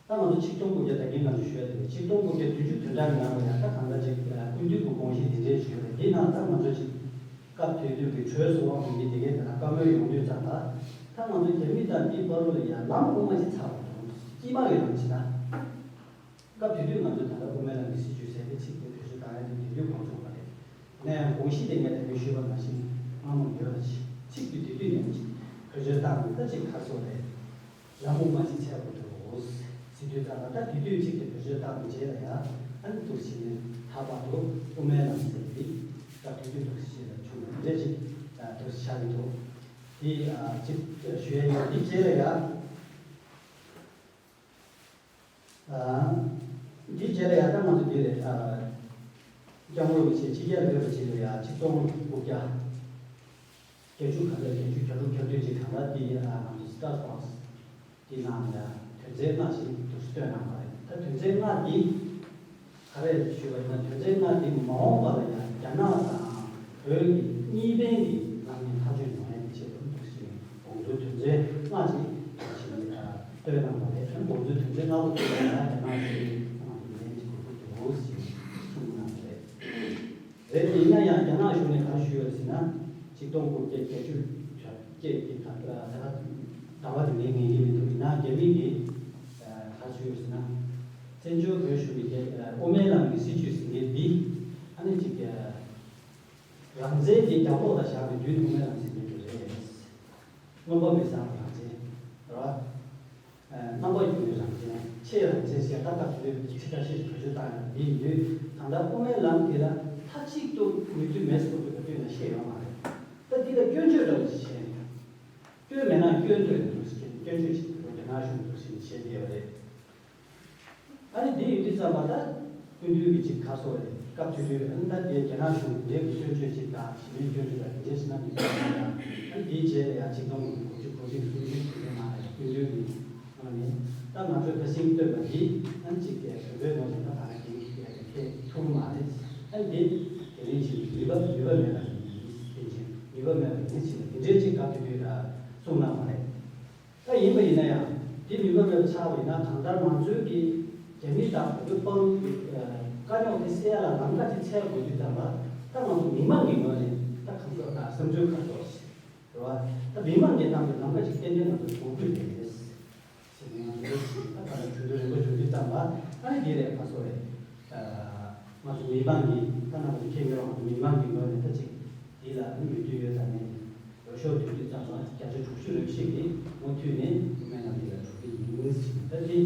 ད་ང་ཚོ་ཆིག་སྟོང་དགུ་བརྒྱ་ད་གིན་ང་ཚོ་ཞུས་ཡ་དེ་རེད། ཆིག་སྟོང་དགུ་བརྒྱ་བདུན་ཅུ་དོན་གྲངས་ནང་ལ་ཡང་ད་གང་ལྟར་ཅིག་ཨ་སྐུ་མདུན་གྱི་དགོངས་གཞི་དེ་འདྲའི་ཞུས་ཡོད་རེད། དེ་ནང་ད་ང་ཚོ་ཅིག་སྐབས་དེ་དུས་ཀྱི་གྲོས་སུ་དབང་བསྡུས་དེ་གའི་དེ་ལ་བཀའ་མོལ་ཡོང་དུས་ཙམ་པ། ད་ང་ཚོ་རྒྱ་མི་དང་འདི་བར་ལ་ཡང་ལམ་དབུ་མ་ཅིག་ཚར་བ་དང་དཀྱིལ་མ་གི་ལམ་ཅིག་ད། སྐབས་དེ་དུས་ང་ཚོས་ད་ལྟ་དབུ་མའི་ལམ་གྱི་སྲིད་བྱུས་ཟེར་བའི་ཚིག་དེ་བེད་སྤྱོད་བཏང་ཡ་དེ་དེ་དུས་གོ་ཆོད་པ་རེད། ཡིན་ན་ཡང་དགོངས་གཞི་དེ་ངས་ད་གིན་ཞུས་པ་ནང་བཞིན་སྔ་མོ་ཡོད་ལ་ཚིག་དེ་དེ་དུས་ནས་བེད་སྤྱོད་བཏང་ནས་ད་ཅིག་ཁ་སོ་རེད། ལམ་དབུ་མ་ཅིག་འཚོལ་དགོས་འདུག་ཟེར་དུས་ད་ལྟ་དེ་དུས་ཚིག་དེ་བེད་སྤྱོད་བཏང་བའི་རྗེས་ལ་ཡང་ཨ་ནི་འདུག་ཟེར་ནས་ད་བར་དུ་དབུ་མའི་ལམ་ཟེར་བའི་ད་དེ་དུས་འདུག་ཟེར་ལ་བྱུང་བ་འདྲ་ཅིག་འདུག་ཟེར་བྱ་གི་འདུག་དེ་ཅིག་ཞུ་ཡ་ཡིན། དེ་རྗེས་ལ་ཡང་། འདིའི་རྗེས་ལ་ཡང་ད་ང་ཚོ་འདི་རེད། སྐྱབས་མགོན་རིན་པོ་ཆེ་ཕྱི་རྒྱལ་ལ་ཕེབས་པ་ཕྱིན་ལ་ཡང་ཆིག་སྟོང་དགུ་བརྒྱ་བརྒྱད་ཅུ་ག་ཚོད་བརྒྱད་ཅུ་གྱ་དྲུག་གྱ་བདུན་ཅིག་གང་ལྟར་འདི་ང་ཚོ་སི་ཊར་སི་བྷོག་སི་འདི་ནང་ལ་ཡང་དོན་ཚན་ལྔ་ཞིག་འདུག་སེ་བཏོན་གནང་བ་རེད། ད་དོན་ཚན་ལྔ་འདི་ག་རེ་ཞུས་པ་ཡིན་ན་དོན་ཚན་ལྔ་འདི་མ་འོངས་པ་ལ་ཡང་རྒྱ་ནག་དང་བོད་ཀྱི་གཉིས་ཕན་གྱི་ལམ་ནས་ཐག་གཅོད་ཡོང་ཡ་གི་ཆེད་དུ་འདུག་སེ། དགོངས་ཚུལ་དོན་ཚན་ལྔ་ཅིག་ཞིག་བཏོན་གནང་བ་རེད། དགོངས་ཚུལ་དོན་ཚན་ལྔ་པོ་དེ་ལ་ཡང་རྒྱ་ནག་གཞུང་གིས་ང་ཚོ་ལན་ཅིག་དགོས་ཀྱི་འདུག་ཟེར་གསུངས་གནང་བ་རེད། རེད་དེ་ཡིན་ན་ཡང་རྒྱ་ནག་གཞུང་ནས་ག་རེ་ཞུས་ཡོད་ཟེར་ན་ཆིག་སྟོང་དགུ་བརྒྱ་བརྒྱད་ཅུ་གྱ་བརྒྱད་ཀྱི་ཟླ་བ་དེ་ནས་ངེས་ཀྱི་མི་འདུག་ཡིན་ན་རྒྱ་མི་གིས་ག་རེ་ཞུས་ཡོད་ཟེར་ན་བཙན་བྱོལ་བོད་གཞུང་གི་དབུ་མའི་ལམ་གྱི་སྲིད་བྱུས་ཟེར་མཁན་འདི་ཨ་ནི་ཅིག་རང་བཙན་དེ་རྒྱབ་ལོགས་ལ་བཞག་པའི་མདུན་དུ་དབུ་མའི་ལམ་ཟེར་མཁན་དེ་རེད། མངོན་པ་མི་བཟང་བའི་རང་བཙན། རེད་བ། རྣམ་པ་གྱུར་པའི་རང་བཙན། ཆེས་རང་བཙན་ཟེར་ད་སྐབས་དེ་དུས་ཚིག་ཁ་ཤས་ཤིག་བེད་སྤྱོད་བཏང་ཡོད་འདི་ཡིན་དུས་གང་ལྟར་དབུ་མའི་ལམ་དེ་ལ་མཐའ་གཅིག་ཏུ་མོས་མཐུན་མེད་སྐོར་དུ་བེད་སྤྱོད་ན་བཤད་ཡོད་མ་རེད། ད་འདི་ལ་སྐྱོན་བརྗོད་འདྲ་བོ་ཞིག་བྱས་ནས། སྐྱོན་མེད་ན་སྐྱོན་འདོད་འདུག་ཟེར་སྐྱོན་བརྗོད་ཅིག་རྒྱ་ནག་གཞུང་འདུག་ཟེར་བཤད་བསྡད་པ་རེད། ཨ་ནི་འདི་ཡིན་དུས་ཙམ་པ་ད་སྐུ་མདུན་གྱི་ཅིག་ཁ་སོ་རེད། སྐབས་དེ་དུས་ཨ་ནི་ད་དེ་རྒྱ་ནག་གཞུང་གི་འདྲའི་སྐྱོན་བརྗོད་ཅིག་དང་ཞི་མོལ་སྐྱོན་བརྗོད་དང་དེ་འདྲའི་ཞིག་གནང་གི་འདུག་ཟེར་ཡང་ཨ་ནི་དེའི་རྗེས་ལ་ཡང་ཆིག་སྟོང་དགུ་བརྒྱ་དགུ་བཅུ་གོ་གཅིག་གི་གསུམ་བཅུའི་དུས་དྲན་ནང་ལ་ཡང་སྐུ་མདུན་གྱི་ནང་ནས་ད་ང་ཚོས་ཁ་སེང་བཏོན་པ་འདི་ཨ་ནི་ཅིག་གིས་བོད་པའི་ངོས་ནས་ད་ག་རེ་འགན་འཁྱེར་ཐུབ་ཀྱི་མ་རེད། ཨ་ནི་དེ་དེ་རིང་ཞིག་ནུས་པ་ནུས་པ་མེད་པ་ཡིན། དེ་བཞིན་ནུས་པ་མེད་པ་ཡིན། ཡིན་ཟེར་ནས་དེ་འདྲའི་ཅིག་སྐབས་དེ་དུས་ལ་གསུངས་གནང་བ་རེད། ད་ཡིན་པ་ཡིན་ན་ཡང་དེ་མི་འབབ་པ་ཆགས་པ་ཡིན་ན། གང་ལྟར་ང་ཚོའི་གི་རྒྱ་མི་དང་བོད་པའི་བར་གྱི་དཀའ་རྙོག་དེ་སེལ་ཡ་ལ་ལམ་ཁ་ཅིག་འཚོལ་དགོས་དུས་ཙམ་པ། ད་ང་ཚོ་མི་མང་གི་ངོས་ནས་ད་གང་ལྟར་བསམ་ཚུལ་ག་ཚོད་རེད་བ། ད་མི་མང་གིས་བཏང་བའི་ལམ་ཁ་ཅིག་ཏན་ཏན་ང་ཚོ་དགོས་ཀྱི་རེད། ཟེར་ནས་ང་ཚོ་ད་ལྟ་གྲོས་བསྡུར་རིམ་པ་བྱུང་དུས་ཙམ་པ། ཨ་ནི་འདི་རེད་ཁ་སོ་རེད། ང་ཚོ་མི་མང་གིས་ད་ང་ཚོ་མཁྱེན་མཁན་ང་ཚོ་མི་མང་གི་ངོས་ནས་ད་ཅིག་འདི་ལ་མོས་མཐུན་ཡོད་དམ་མེད་ཡོད་ཤོག་དུས་དུས་ཙམ་པ་བརྒྱ་ཆ་དྲུག་ཅུ་རེ་བཞི་གིས་མུ་མཐུད་ནས་དབུ་མའི་ལམ་འདི་ལ་འགྲོ་གི་ཡིན་ཟེར་ནས། ད་འདི་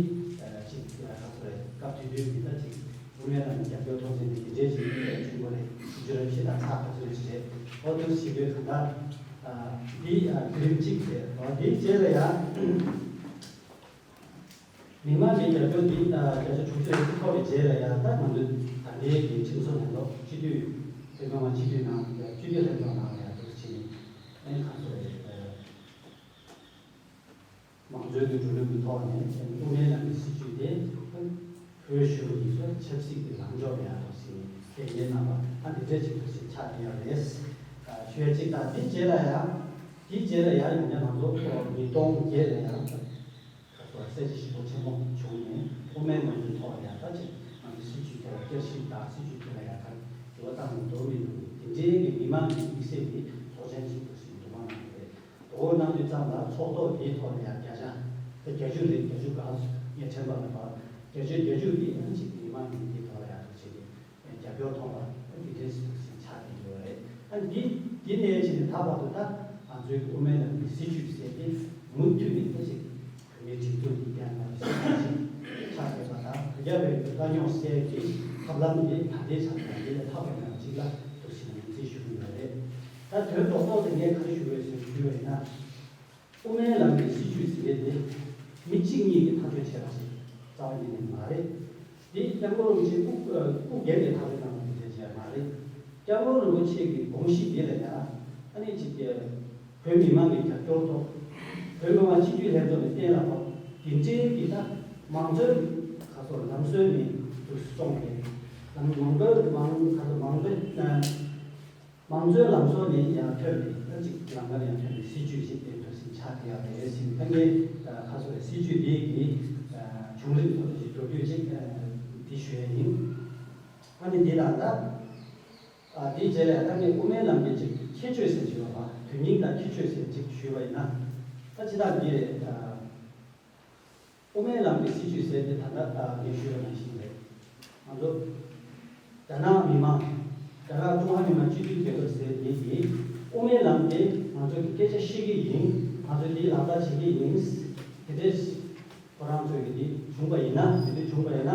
ཅིག་ཁ་སོ་རེད། སྐབས་དེ་དུས་ཀྱི་ད་ཅིག་དབུ་མའི་ལམ་རྒྱབ་སྐྱོར་ཐོག་ཚད་འདི་འདི་འདྲས་ཅིག་བྱུང་བ་རེད། དྲུག་ཅུ་རེ་བཞི་དང་ཚགས་ཁ་སོ་རེ་ཅིག་རེད། འོ་དུ་ཞིག་དུས་གང་ལྟར་འདི་དེ་རིམ་གཅིག་རེད། འོ་འདིའི་རྗེས་ལ་ཡང་། མི་མང་གི་རྒྱབ་སྐྱོར་འདི་བརྒྱ་ཆ་དྲུག་ཅུ་རེ་བཞི་ཐོབ་པའི་རྗེས་ལ་ཡང་། ད་ང་ཚོའི་ད་ལྟའི་གི་ཁྲིམས་བཟོ་ལྷན་ཚོགས་སྤྱི་འཐུས་བོད་མི་མང་སྤྱི་འཐུས་ནང་སྤྱི་འཐུས་ལྷན་ཚོགས་ནང་ལ་ཡང་འདུག་ཕྱིན་ནས་ཨ་ནི་ག་ཚོད་རེད། མང་གཙོའི་གི་འགྲོ་ལུགས་ཀྱི་ཐོག་ནས་དབུ་མའི་ལམ་གྱི་སྲིད་བྱུས་དེ་བོད་གཞུང་གི་ཆབ་སྲིད་ཀྱི་ལངས་ཕྱོགས་ལ་ཡང་འདུག་ཕྱིན་ནས་གཏན་འཁེལ་གནང་བ། ད་འདི་འདྲ་ཅིག་འདུག་ཕྱིན་ཆགས་བསྡད་ཡོད་རེད། ཞུ་ཡ་གཅིག་དང་། འདི་རྗེས་ལ་ཡང་འདི་རྗེས་ལ་ཡང་ཡང་བསྐྱར་ང་ཚོ་ཉིས་སྟོང་བརྒྱད་ལ་ཡང་ཁ་སོ་གསལ་བྱེད་ཞིབ་པོ་ཆེན་མོ་བྱུང་ནས། དབུ་མའི་ལམ་གྱི་ཐོག་ལ་ཡང་ད་ཅིག་ང་ཚོའི་སྲིད་བྱུས་དེ་ལ་བསྐྱར་ཞིབ་དང་། སྲིད་བྱུས་དེ་ལ་ཡང་ད་འགྱུར་བ་བཏང་མི་འདུག་མི་འདུག་དེ་འདྲའི་གི་མི་མང་གི་དམིགས་བསལ་གྱི་ཚོགས་ཆེན་ཞིག་འདུག་ཟིན་འདུ་ཁང་ནང་རེད། དོ་ཁུར་གནང་དུས་ཙམ་ལ་ཚོགས་ཐོག་འདིའི་ཐོག་ལ་ཡང་བརྒྱ་ཆ་བརྒྱད་ཅུ་རེད། བརྒྱད་ཅུ་གང་ངས་དྲན་པ་མེད་པ། བརྒྱད་ཅུ་བརྒྱད་ཅུ་འདི་ཡང་ཅིག་མི་མང་གི་འདིའི་ཐོག་ལ་ཡང་འདུག་ཕྱིན་ནས་རྒྱབ་སྐྱོར་ཐོབ་པ་འདི་འདྲའི་ཞིག་ཆགས་བསྡད་ཡོད་རེད། ཨ་འདི་འདི་ནས་ཕྱིན་ནས་ད་བར་དུ་ད་ང་ཚོའི་དབུ་མའི་ལམ་གྱི་སྲིད་བྱུས་ཟེར་དེ་མུ་མཐུད་ནས་ད་ཅིག་བོད་མིའི་སྒྲིག་འཛུགས་ཀྱི་རྒྱལ་ཁབ་སྲིད་བྱུས་ཤིག་ཆགས་བསྡད་པ་དང་། བོད་རྒྱ་བར་གྱི་དཀའ་རྙོག་སེལ་གྱི་ཐབས་ལམ་དེ་ད་ལྟའི་ཆ་ནས་འདི་ལས་ལྷག་པ་ཡང་ཅིག་ལ་འདུག་ཕྱིན་ནས་ངོས་འཛིན་ཞུ་གི་ཡོད་རེད། ད་དོན་རྡོག་རྡོག་དེ་ངས་ག་རེ་ཞུ་དགོས་ཟེར་ཞུས་པ་ཡིན་ན། དབུ་མའི་ལམ་གྱི་སྲིད་བྱུས་ཟེར་མཁན་དེ་མི་གཅིག་གཉིས་ཀྱིས་ཐག་གཅོད་བྱས་པ་ཞིག་རྩ་བ་ཉིད་ནས་མ་རེད། འདི་སྐྱབས་མགོན་རིན་པོ་ཆེ་སྐུ་སྐུ་སྒེར་གྱིས་ཐག་གཅོད་གནང་བ་དེ་འདྲ་ཅིག་མ་རེད། སྐྱབས་མགོན་རིན་པོ་ཆེ་གི་དགོངས་གཞི་འདི་ལ་ཡང་ཨ་ནི་ཅིག་བོད་མི་མང་གི་རྒྱབ་སྐྱོར་ཐོག་བོད་མི་མང་སྤྱི་འཐུས་ལྷན་ཚོགས་ནས་གཏན་ལ་ཕབ། དེ་འདྲའི་གི་ད་མང་གཙོའི་ག་ཚོད་ལམ་སྲོལ་ནས་དུ་སོང་སྟེ། ལམ་མང་པོའི་མང་ག་ཚོད་མང་པོའི་མང་གཙོའི་ལམ་སྲོལ་ནས་ཡར་ཐོན་པའི་ད་ཅིག་ལམ་ཁར་ཡར་ཐོན་པའི་སྲིད་བྱུས་ཤིག་དེ་འདྲ་ཞིག་ཆགས་བསྡད་ཡོད་རེད་ཟེར། ད་ངས་ཁ་སོ་རེ་སྲིད་བྱུས་འདི་གི་བྱུང་རིམ་སོགས་ཀྱི་མདོར་བསྡུས་ཅིག་འདི་ཞུ་ཡ་ཡིན། ཨ་ནི་འདི་དང་ད་འདིའི་རྗེས་ལ་ད་ངས་དབུ་མའི་ལམ་གྱི་ཅིག་ཁྱད་ཆོས་ཟེར་གྱི་ཡོད་པ། དོན་སྙིང་དང་ཁྱད་ཆོས་ཟེར་ཅིག་ཞུས་པ་ཡིན་ན། ད་ཅི་ལྟར་འདི་རེད། དབུ་མའི་ལམ་གྱི་སྲིད་བྱུས་ཟེར་དེ་ད་ལྟ་ངས་ཞུས་པ་ནང་བཞིན་རེད། ང་ཚོ་རྒྱ་ནག་མི་དམངས། རྒྱ་ནག་ཀྲུང་ཧྭ་མི་དམངས་སྤྱི་མཐུན་རྒྱལ་ཁབ་ཟེར་དེ་གི་དབུ་མའི་ལམ་དེ་ང་ཚོ་གི་སྐད་ཆ་བཤད་ཀྱི་ཡིན། ང་ཚོ་དེ་ལག་བསྟར་བྱེད་ཀྱི་ཡིན། དེ་འདྲའི་ཁོ་རང་ཚོས་ཀྱི་དེ་བྱུང་པ་ཡིན་ན། དེ་འདྲ་བྱུང་པ་ཡིན་ན།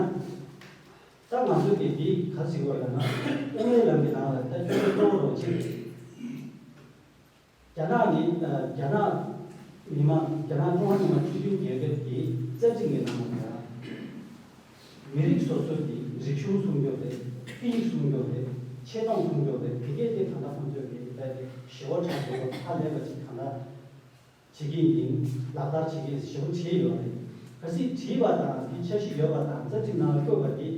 ད་ང་ཚོ་གི་དེ་ག་ཟེར་བ་ལབ་ན། དབུ་མའི་ལམ་གྱི་ནང་ལ་ད་ཁྱོད་ཚོ་གཙོ་བོ་རོགས་བྱེད། རྒྱ་ནག་ནི་རྒྱ་ནག་མི་དམངས། རྒྱ་ནག་ཀྲུང་ཧྭ་མི་དམངས་སྤྱི་མཐུན་རྒྱལ་ཁབ་ཀྱི་རྩ་ཁྲིམས་ཀྱི་ནང་ལ་ཡང་མི་རིགས་སོ་སོ་གི་རིག་གཞུང་སྲུང་སྐྱོབ་རེད། སྐད་ཡིག་སྲུང་སྐྱོབ་རེད། ཆེ་མཐོང་སྲུང་སྐྱོབ་རེད། དེ་གས་དེ་གང་ལྟར་ཁོང་ཚོས་ཀྱི་ཞེ་བོ་ཆགས་འགྲོ་བ་ཧ་ལས་པ་ཅིག་གང་ལྟར་བྱེད་ཀྱི་ཡིན། ལག་བསྟར་བྱེད་ཀྱི་ཞེ་པོ་བྱས་ཡོད་རེད། གལ་སྲིད་བྲིས་པ་དང་དེ་འཆར་གཞི་ཡོད་པ་དང་རྩ་ཁྲིམས་ནང་ལ་བཀོད་པ་དེ་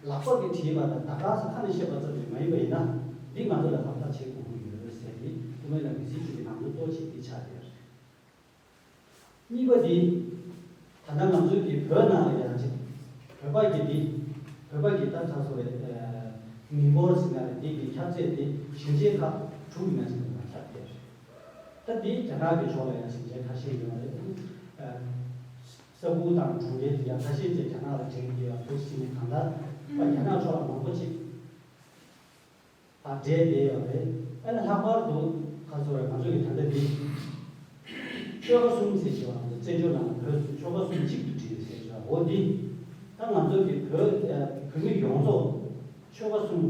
ལག་པ་གིས་བྲིས་པ་དང་ད་ག་ས་ཁ་ནས་བཤད་པ་ཙམ་ཞིག་མ་ཡིན་པ་ཡིན་ན། འདི་ང་ཚོ་ལ་ལག་བསྟར་བྱེད་དགོས་ཀྱི་ཡོད་ཟེར་ཏེ། དབུ་མའི་ལམ་གྱི་སྲིད་བྱུས་ཀྱི་ནང་དོན་གཙོ་ཆེ་འདི་ཆགས་ཡོད་རེད། གཉིས་པ་འདི། ད་ལྟ་ང་ཚོ་གི་བོད་ནང་ལ་ཡང་ཅིག་བོད་པ་གི་འདི། བོད་པ་གི་ད་ཆ་སོ་རེད། མི་འབོར་ཟེར་ན་རེད། འདི་གི་ཁྱབ་ཚད་དེ་ཞིང་ཆེན་ཁག་དྲུག་གི་ནང་ཞིག་ལ་ཁྱབ་ཡོད་རེད། ད་འདི་རྒྱ་ནག་གི་ཕྱོགས་ལ་ཡང་ཞིང་ཆེན་ཁ་ཤས་ཡོད་རེད། ས་ཁུལ་དང་གྲོང་ཁྱེར་དེ་ཡང་ཁ་ཤས་ཀྱིས་རྒྱ་ནག་ལ་འབྲེལ་གྱི་ཡོད་འདུག་ཟེར་ནས། གང་ལྟར་རྒྱ་ནག་ཕྱོགས་ལ་མང་པོ་ཅིག་ལ་འབྲེལ་བསྡད་ཡོད་རེད། ཨ་ནི་ལྷག་པར་དུ་ག་ཚོད་རེད། ང་ཚོ་གི་ད་ལྟ་འདི་ཆོལ་ཁ་གསུམ་ཟེར་གྱི་བ། བཙན་བྱོལ་ནང་ལ་བོད་ཆོལ་ཁ་གསུམ་གཅིག་ཏུ་སྒྲིལ་ཟེར་གྱི་བ། འོ་འདི་ད་ང་ཚོ་གི་བོད་བོད་མི་ཡོངས་རྫོགས་ཆོལ་ཁ་གསུམ་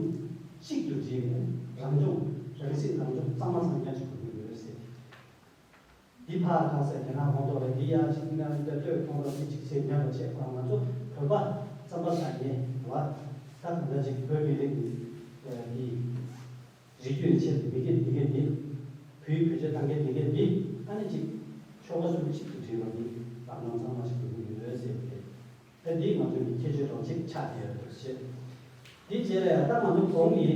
གཅིག་ཏུ་སྒྲིལ་ནས་རང་སྐྱོང་། རང་སྲིད་རང་སྐྱོང་གཙང་མ་གཙང་རྐྱང་ཞིག་དགོས་ཀྱི་ཡོད་ཟེར། འདི་ཕར་ཁ་ཟེར་རྒྱ་ནག་ཁོངས་གཏོགས་རེད། འདི་ཡར་ཅིག་ང་ལྟོས་ཁོངས་གཏོགས་འདི་ཅིག་ཟེར་ཉན་པ་བྱས། ཁོ་རང་ང་ཚོ་བོད་པ་རྩམ་པ་ཟ་མཁན་བ། ད་གང་འདྲ་ཅིག་བོད་མི་རིགས་ཀྱི་འདི་རིགས་རྒྱུད་ཆེད་དུ་མི་སྐད་འདི་སྐད་འདི། བོད་བོད་ཆས་བཏང་མཁན་འདི་སྐད་འདི། ཨ་ནི་ཅིག་ཆོལ་ཁ་གསུམ་གཅིག་ཏུ་སྒྲིལ་བ་འདི་རང་སྐྱོང་གཙང་མ་ཞིག་དགོས་ཀྱི་ཡོད་ཟེར་བ་རེད། ད་འདི་ང་ཚོའི་ཁྱད་ཆོས་རང་ཅིག་ཆགས་བསྡད་ཡོད་འདུག་ཟེར། འདི་རྗེས་ལ་ཡང་ད་ང་ཚོ་གོང་གི་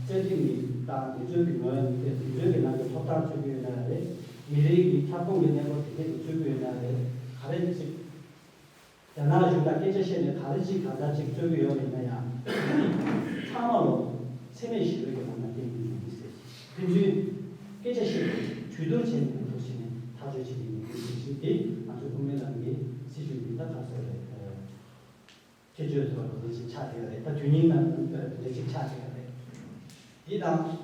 རྩ་ཁྲིམས་ཀྱི་ད་ དང་དེ་ཚོའི་གི་ངོས་དེ་དེ་ཚོའི་གི་ནང་གི་ཐོབ་ཐང་རྩོད་ཀྱི་ཡོད་ན་རེད། མི་རིགས་ཀྱི་ཁྱབ་ཁོངས་ཀྱི་གནས་བབ་དེ་འདྲས་ཀྱི་རྩོད་ཀྱི་ཡོད་ན་རེད། ག་རེ་ཅིག་རྒྱ་ནག་གཞུང་དང་སྐད་ཆ་བཤད་ནས་ག་རེ་ཅིག་གང་ལྟར་ཅིག་རྩོད་ཀྱི་ཡོད་པ་ཡིན་ན་ཡང་། ཚང་མ་ལོ་འཚེ་མེད་ཞི་བའི་གི་ལམ་ལ་བརྟེན་གྱི་ཡོད་མི་ཟེར། ཕན་ཚུན་སྐད་ཆ་བཤད་ནས་གྲོས་བསྡུར་བྱས་ནས་འགྲོ་བྱས་ནས་ཐག་གཅོད་བྱེད་ཀྱི་ཡོད་མི་ཟེར་ཞིག་དེ་ང་ཚོ་དབུ་མའི་ལམ་གྱི་སྲིད་བྱུས་འདི་ལྟ་ཁག་སོགས་རེད། ཁྱད་ཆོས་ཐོག་ལ་ལས་ཅིག་ཆགས་བསྡད་ཡོད་རེད། ད་དུས་ཉིན་ནང་ལས་ཅིག་ཆགས་བསྡད་ཡོད་རེད། འདི་དང་།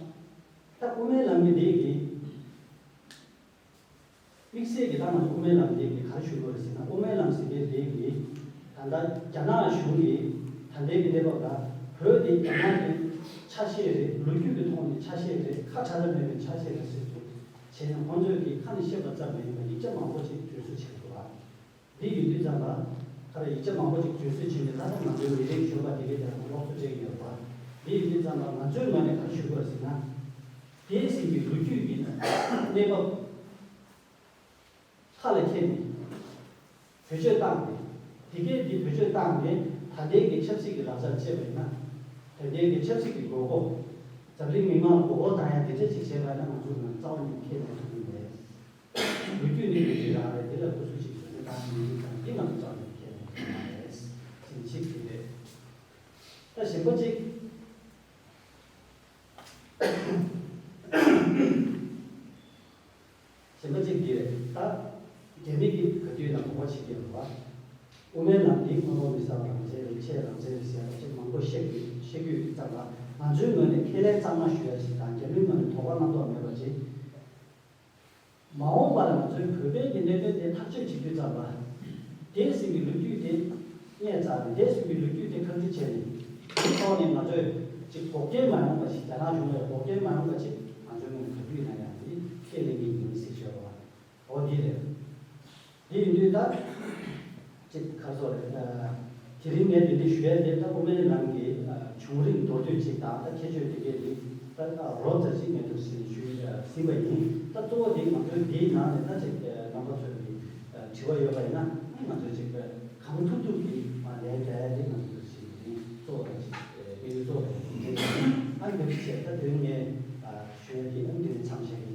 ད་དབུ་མའི་ལམ་གྱི་ལས་ཀྱི་དམིགས་བསལ་གྱི་ད་ང་ཚོ་དབུ་མའི་ལམ་ལས་ཀྱི་ག་རེ་ཞུ་དགོས་རེད་ཟེར་ན། དབུ་མའི་ལམ་ཟེར་བའི་ལས་ཀྱི་ད་ལྟ་རྒྱ་ནག་གཞུང་གིས་ད་ལྟའི་གི་གནས་བབ་ལ་བོད་དེ་རྒྱ་ནག་གི་ཆ་ཤས་རེད། ལོ་རྒྱུས་ཀྱི་ཐོག་ནས་ཆ་ཤས་རེད། ཁ་བྲལ་ཐབས་མེད་པའི་ཆ་ཤས་རེད་ཟེར་དུས་བྱས་ནས་ཁོང་ཚོས་ཀྱི་ཁ་ནས་བཤད་པ་ཙམ་མ་ཡིན་པར་ཡིག་ཆ་མང་པོ་ཅིག་བྲིས་གསོལ་བྱས་འདུག་བ། འདི་ཡིན་དུས་ཙམ་པ། ཁ་ར་ཡིག་ཆ་མང་པོ་ཅིག་བྲིས་གསོལ་བྱས་ནས་ད་ལྟ་ང་ཚོའི་མི་རིགས་གཞོན་པ་དེ་གའི་དེ་རང་སློབ་གསོ་སྤྲད་ཀྱི་ཡོད་པ། འདི་ཡིན་དུས་ཙམ་པ་ང་ཚོའི་ངོས་ནས་ག་རེ་ཞུ་དགོས་ཟེར་ན། དེའི་ཟིན་གྱི་ལོ་རྒྱུས་ཀྱི་གནས་བབ་ཁ་ལ་འཁྱེར་ནས་བེད་སྤྱོད་བཏང་སྟེ། དེ་གའི་འདི་བེད་སྤྱོད་བཏང་ནས་ད་ལྟའི་གི་ཆབ་སྲིད་ཀྱི་ལག་ཆར་བྱས་པ་ཡིན་ན། ད་ལྟའི་གི་ཆབ་སྲིད་ཀྱི་དགོས་མཁོ། འཛམ་གླིང་མི་མང་ལ་མགོ་སྐོར་བཏང་ཡ་དེ་འདྲ་ཅིག་བྱས་པ་ཡིན་ན་ང་ཚོ་ནང་རྩ་བ་ནས་ཁས་ལེན་ཐུབ་ཀྱི་མེད། ལོ་རྒྱུས་ནི་ལོ་རྒྱུས་རང་རེད། དེ་ལ་སྐུ་གཟུགས་ཅིག་བཟོས་ཏེ་བཏང་མི་ཡིན་ཙང་འདི་ང་ཚོ་རྩ་ནས་ཁས་ལེན་ཐུབ་མ་རེད། ཅིག་གཅིག་དེ་རེད། ད་གཞན་པ་གཅིག་གཞན་པ་གཅིག་འདི་རེད། ད་རྒྱ་མི་གིས་ག་དུས་ན་ངོ་རྒོལ་བྱེད་ཀྱི་ཡོད་རེད་བ། དབུ་མའི་ལམ་འདི་དངོས་པོ་མི་གསལ་བ་རང་བཙན་རེད། ཆོས་རང་བཙན་རེད་ཟེར་བ་ཅིག་མང་པོ་བཤད་ཀྱི་བཤད་ཀྱི་ཡོད་ཙང་ལ། ང་ཚོའི་ངོས་ནས་ཁས་ལེན་གཙང་མ་ཞུ་ཡ་ཞིག་དང་། རྒྱ་མིའི་ངོས་ནས་དོགས་པ་རྣམ་རྟོག་མེད་པ་ཅིག་མ་འོངས་པ་ལ་ང་ཚོའི་བོད་པའི་གི་གནད་དོན་དེ་ཐག་གཅོད་བྱེད་དུས་ཙམ་པ། འདས་ཟིན་པའི་ལོ་རྒྱུས་དེ་སྙད་བཙལ་ནས། འདས་ཟིན་པའི་ལོ་རྒྱུས་དེ་བཀའ་འདྲི་བྱས་ནས། དེའི་ཐོག་ནས་ང་ཚོས་ཅིག་འགོག་རྐྱེན་མ་ཡོང་བ་ཞིག་རྒྱ་ནག་གཞུང་ལ་འགོག་རྐྱེན་མ་ཡོང་བ་ཞིག་ང་ཚོའི་ངོས་ནས་ག་དུས་ཡིན་ན་ཡང་དེ་ཁས་ལེན་གྱི་ཡིན་ཟེར་ཞུ་བ། འོ་འདི་རེད། འདི་ཡིན་དུས་ད། ཅིག་ག་རེ་ཟེར་དགོས་རེད། ཨ། དེ་རིང་ངས་འདི་འདྲ་ཞུ་ཡ་དེ་ད་དབུ་མའི་ལམ་གྱི་ཨ་བྱུང་རིམ་མདོར་བསྡུས་ཅིག་དང་། ད་ཁྱད་ཆོས་དེ་གས་དེ་ད་ཨ་རོབ་ཙམ་ཅིག་ངས་འདུག་ཟིན་ཞུས་ཨ་ཟིན་པ་ཡིན། ད་གཙོ་བོ་དེ་ང་ཚོའི་འདིའི་ནང་ནས་ད་ཅིག་ཨ་རྣམ་པ་ཚོས་ཀྱི་ཨ་དྲི་བ་ཡོད་པ་ཡིན་ན། ང་ཚོས་ཅིག་ཨ་གང་ཐུབ་ཐུབ་ཀྱིས་མར་ལན་རྒྱག་ཡ་དེ་ང་ཚོས་ཅིག་དེ་རིང་གཙོ་བོ་ད་ཅིག་ཨ་དམིགས་ཡུལ་གཙོ་བོ་དེ་རེད། ཨ་འདི་འདྲ་བྱས། ད་དེ་རིང་ངས་ཨ་ཞུ་ཡ་དེ་ཨ་འདི་ནས་མཚམས་བཞག་གི།